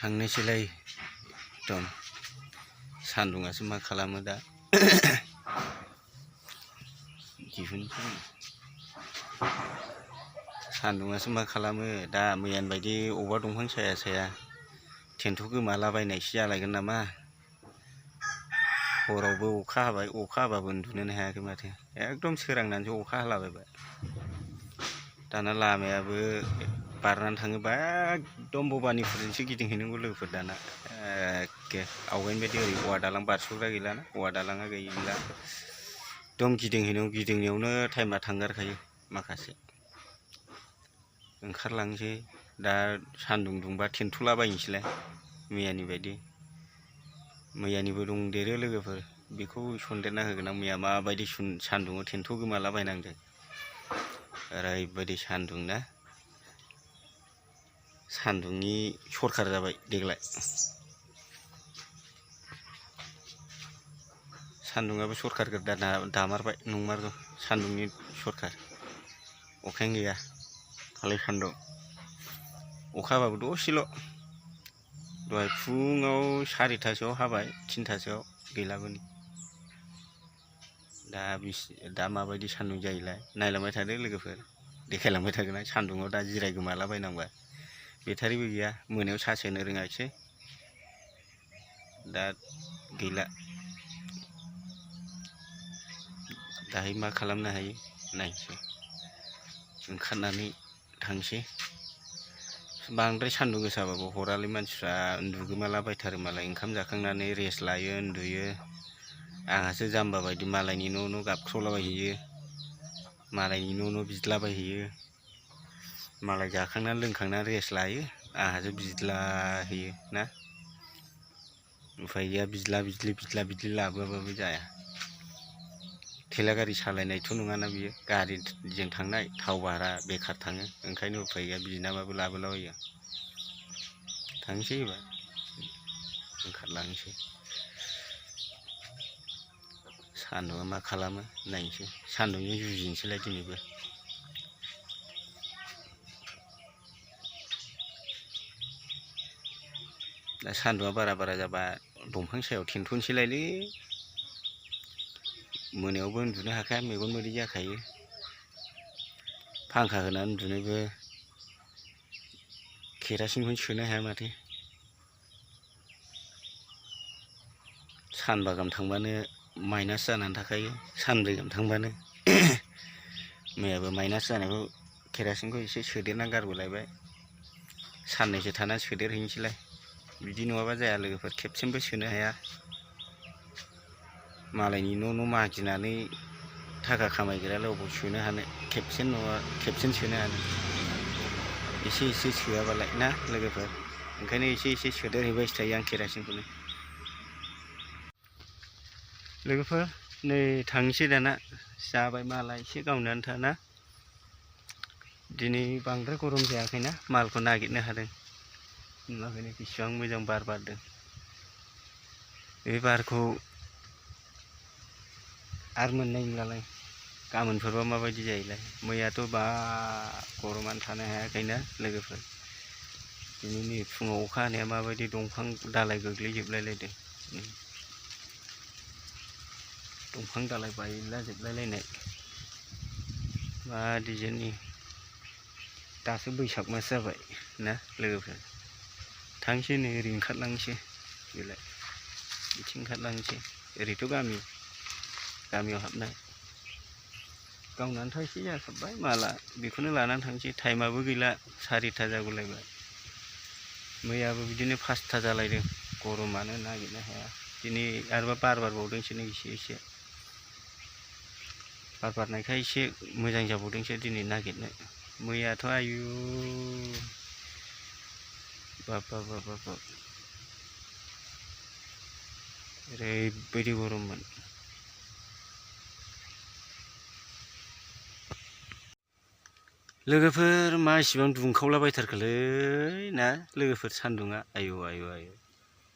थांनोसैलाय एकदम सान्दुंआसो मा खालामो दा दिहुनसै सान्दुंआसो मा खालामो दा मैयानि बायदि अबेबा दंफां साया साया टेन्ट' गोमालाबायनायसो जालायगोन नामा हरावबो अखा हाबाबो उन्दुनोनो हायाखै माथो एकदम सोरांनानैसो अखा हालाबायबाय दाना लामायाबो बारनानै थाङोबा एकदम भबानिफुरजोंसो गिदिंहैनांगौ लोगोफोर दाना एखे आवगायनि बायदि ओरै औवा दालां बारस'ग्रा गैलाना औवा दालाङा गैला एकदम गिदिंनायावनो टाइमा थांगारखायो माखासे ओंखारलांसै दा सान्दुं दुंबा थेन्थ'लाबायनोसैलाय मैयानि बायदि मैयानिबो दंदेरो लोगोफोर बेखौ सन्देरना होगोन आं मैया माबायदि सान्दुङाव थेन्थ' गोमालाबायनांदों ओरैबायदि सान्दुं ना सान्दुंनि सरखार जाबाय देग्लाय सान्दुङाबो सरखारखौ दामारबाय नंमारगौ सान्दुंनि सरखार अखायानो गैया खालि सान्दुं अखा हाबाबो दसेल' दहाय फुङाव 4टासोआव हाबाय 3टासोआव गैलाबो नै दा माबायदि सान्दुं जायोलाय नायलांबाय थादो लोगोफोर देखायलांबाय थागोन आं सान्दुङाव दा जिरायगोमालाबायनांबाय बेटारिबो गैया मोनायाव चार्ज होनो रोङाखिसै दा गैला दाहाय मा खालामनो हायो नायसै ओंखारनानै थांसै बांद्राय सान्दुं गोसाबाबो हरालै मानसिफ्रा उन्दुगोमालाबायथारो मालाय ओंखाम जाखांनानै रेस्ट लायो उन्दुयो आंहासो जाम्बा बायदि मालायनि न' गाबख्रावलाबायहैयो मालायनि न' बिदलाबायहैयो मालाय जाखांनानै लोंखांनानै रेस्ट लायो आंहासो बिदलाहैयो ना उफाय गैया बिदला बिदलि लाबोआबाबो जाया थेला गारि सालायनायथ' नङाना बियो गारिजों थांनाय थाव भारा बेखार थाङो ओंखायनो उफाय गैया बिनाबाबो लाबोलाबायो थांसै एबार ओंखारलांसै सान्दुंआ मा खालामो नायनोसै सान्दुंजों जुजिनोसैलाय दिनैबो दा सान्दुंआ बारा जाबा दंफां सायाव थेन्थ'नोसैलायलै मोनायावबो उन्दुनो हाखाया मेगन मोदै जाखायो फांखा होनानै उन्दुनोबो केरासिनखौनो सोनो हाया माथो सानबा गाहाम थांबानो माइनास जानानै थाखायो सानब्रै गाहाम थांबानो मैयाबो माइनास जानायखौ केरासिनखौ एसे सोदेरना गारबोलायबाय साननैसो थानानै सोदेरहैनोसैलाय बिदि नङाबा जाया लोगोफोर खेबसेनोबो सोनो हाया मालायनि न' मागिनानै थाखा खामायग्रायालाय अबाव सोनो हानो खेबसेनो सोनो हानो एसे सोआबालाय ना लोगोफोर ओंखायनो एसे सोदेरहैबाय थायो आं केरासिनखौनो लोगोफोर नै थांसै दाना जाबाय माला एसे गावनो आन्था ना दिनै बांद्राय गरम जायाखैना मालखौ नागिरनो हादों नुवाखैनो बेसेबां मोजां बार बारदों बे बारखौ आरो मोननाय नंलालाय गाबोनफोरबा माबायदि जायोलाय मैयाथ' गरमानो थानो हायाखैना लोगोफोर दिनै नै फुङाव अखा हानाया माबायदि दंफां दालाइ गोग्लैजोबलायलायदों दंफां दालाइ बायलाजोबलायलायनाय मा डिजाइननि दासो बैसाग मास जाबाय ना लोगोफोर थांसै नै ओरै ओंखारलांसै बेलाय बिथिं ओंखारलांसै ओरैथ' गामियाव हाबनाय गावनानैथ' एसे जासाबबाय माला बेखौनो लानानै थांसै टाइमाबो गैला 4टा जागुलायबाय मैयाबो बिदिनो 5टा जालायदों गरमानो नागिरनो हाया दिनै आरोबा बार बारबावदोंसो नै एसे बार बारनायखाय एसे मोजां जाबावदोंसो दिनै नागिरनो मैयाथ' आयु बाब ओरैबायदि गरममोन लोगोफोर मा इसिबां दुंखावलाबायथारखोलै ना लोगोफोर सान्दुङा आयु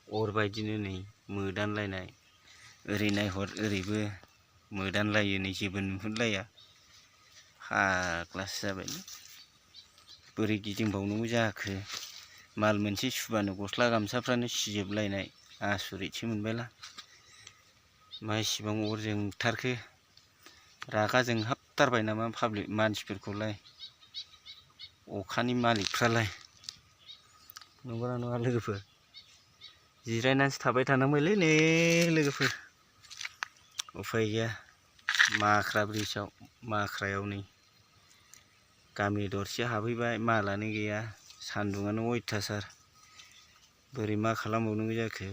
अर बायदिनो नै मोदानलायनाय ओरै नायहर ओरैबो मोदानलायो नै जेबो नुहुरलाया फाग्लासो जाबाय बोरै गिदिंबावनांगौ जाखो माल मोनसे सुबानो गस्ला गामसाफ्रानो सिजोबलायनाय आसुरितसो मोनबायला। मा इसिबां अर जोंथारखो, रागा जोंहाबथारबाय नामा पाब्लिक मानसिफोरखौलाय, अखानि मालिकफ्रालाय। नंगौना नङा लोगोफोर? जिरायनानैसो थाबाय थानांबायलै नै लोगोफोर, उफाय गैया। माख्रा ब्रिजआव, माख्रायाव नै गामि दरसे हाबहैबाय, मालानो गैया, सान्दुङानो अयथासार। बोरै मा खालामबावनांगौ जाखो,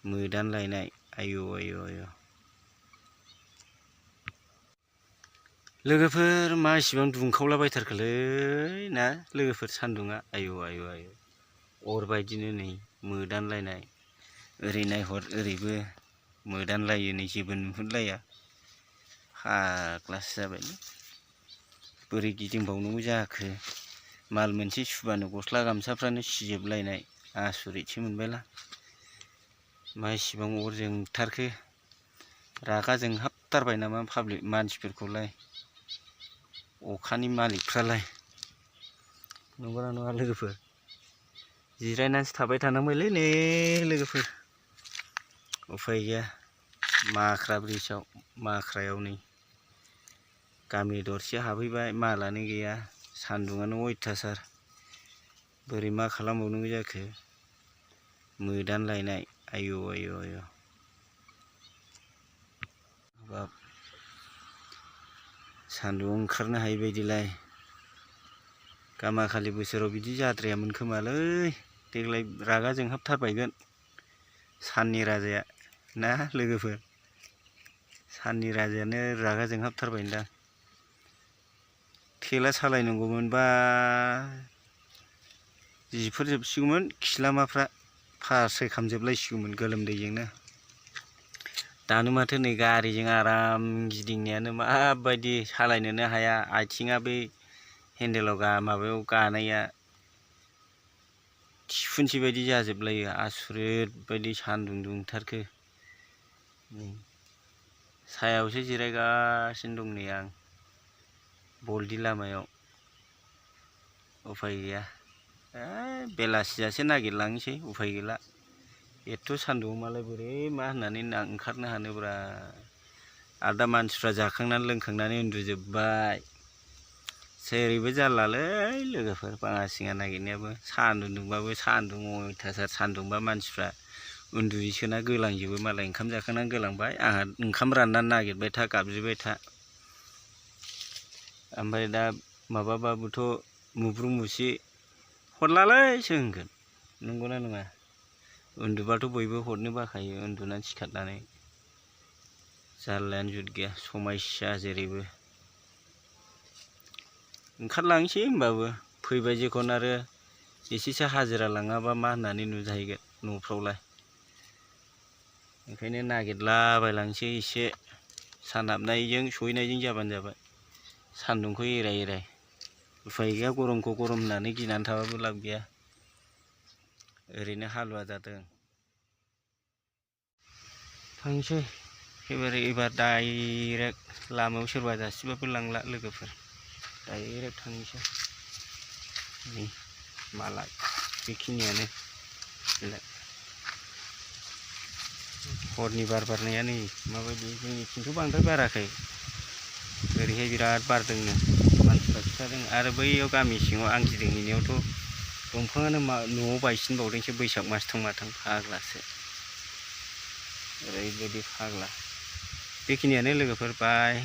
मोदानलायनाय आयु आयु आयु। लोगोफोर मा इसिबां दुंखावलाबायथारखोलै ना लोगोफोर, सान्दुङा आयु आयु आयु। अर बायदिनो नै मोदानलायनाय, ओरै नायहर ओरैबो मोदानलायो नै जेबो नुहुरलाया। फाग्लासो जाबायलै, बोरै गिदिंबावनांगौ जाखो, माल मोनसे सुबानो गस्ला गामसाफ्रानो सिजोबलायनाय आसुरितसो मोनबायला। मा इसिबां अर जोंथारखो, रागा जोंहाबथारबाय नामा पाब्लिक मानसिफोरखौलाय, अखानि मालिकफ्रालाय। नंगौना नङा लोगोफोर? जिरायनानैसो थाबाय थानांबायलै नै लोगोफोर, उफाय गैया। माख्रा ब्रिजआव, माख्रायाव नै गामि दरसे हाबहैबाय, मालानो गैया, सान्दुङानो अयथासार। बोरै मा खालामबावनांगौ जाखो, मोदानलायनाय आयु आयु आयु। बाब, सान्दुङाव ओंखारनो हायि बायदिलाय। गामाखालि बोसोराव बिदि जाद्रायामोन खोमालै, देग्लाय रागा जोंहाबथारबायगोन साननि राजाया ना लोगोफोर, साननि राजायानो रागा जोंहाबथारबायदां। थेला सालायनांगौमोनबा जिफोर जोबसिगौमोन, खिलामाफ्रा फारसाय खामजोबलायसिगौमोन गोलोमदैजोंनो। दानो माथो नै गारिजों आराम गिदिंनायानो माबायदि, सालायनोनो हाया, आथिङा बै हेन्देलाव माबायाव गानाया थिफुनसै बायदि जाजोबलायो, आसुरित बायदि सान्दुं दुंथारखो। सायावसो जिरायगासिनो दं नै आं, बलदि लामायाव। उफाय गैया, बेलासिजासे नागिरलांनोसै, उफाय गैला। एथ' सान्दुङाव मालाय बोरै मा होननानै ओंखारनो हानोब्रा। आरो दा मानसिफ्रा जाखांनानै लोंखांनानै उन्दुजोब्बाय, जेरैबो जारलालै लोगोफोर बाङासिङा नागिरनायाबो। सान्दुं दुंबाबो सान्दुं अयथासार सान्दुंबा मानसिफ्रा उन्दुयैसोना गोलांजोबो मालाय, ओंखाम जाखांनानै गोलांबाय, आंहा ओंखाम राननानै नागिरबाय था, गाबज्रिबाय था। ओमफ्राय दा माबाबाबोथ' मुब्रु मुसि हरलालैसो होनगोन। नंगौना नङा? उन्दुबाथ' बयबो हरनो बाखायो, उन्दुनानै सिखारनानै। जारलायानो जुत गैया, समस्या जेरैबो। ओंखारलांसै होमबाबो, फैबाय जेखन आरो एसेसो हाजिरा लाङाबा मा होननानै नुजाहैगोन न'फ्रावलाय। ओंखायनो नागिरलाबायलांसै एसे, सान हाबनायजों सहैनायजों जाबानो जाबाय, सान्दुंखौ एराय एराय। उफाय गैया, गरमखौ गरम होननानै गिनानै थाबाबो लाब गैया, ओरैनो हालुवा जादों। थांसै एबार डाइरेक्ट लामायाव सोरबा जासिबाबो लांला लोगोफोर, डाइरेक्ट थांनोसै। नै माला बेखिनियानो, हरनि बार बारनाया नै माबायदि, जोंनिथिंथ' बांद्राय बाराखै, ओरैहाय बिराद बारदोंनो मानसिफ्रा खिथादों। आरो बैयाव गामि सिङाव आं गिदिंहैनायावथ' दंफाङानो न'आव बायसिनबावदोंसो, बैसाग मासथां माथां, फाग्लासो ओरैबायदि फाग्ला। बेखिनियानो लोगोफोर, बाय।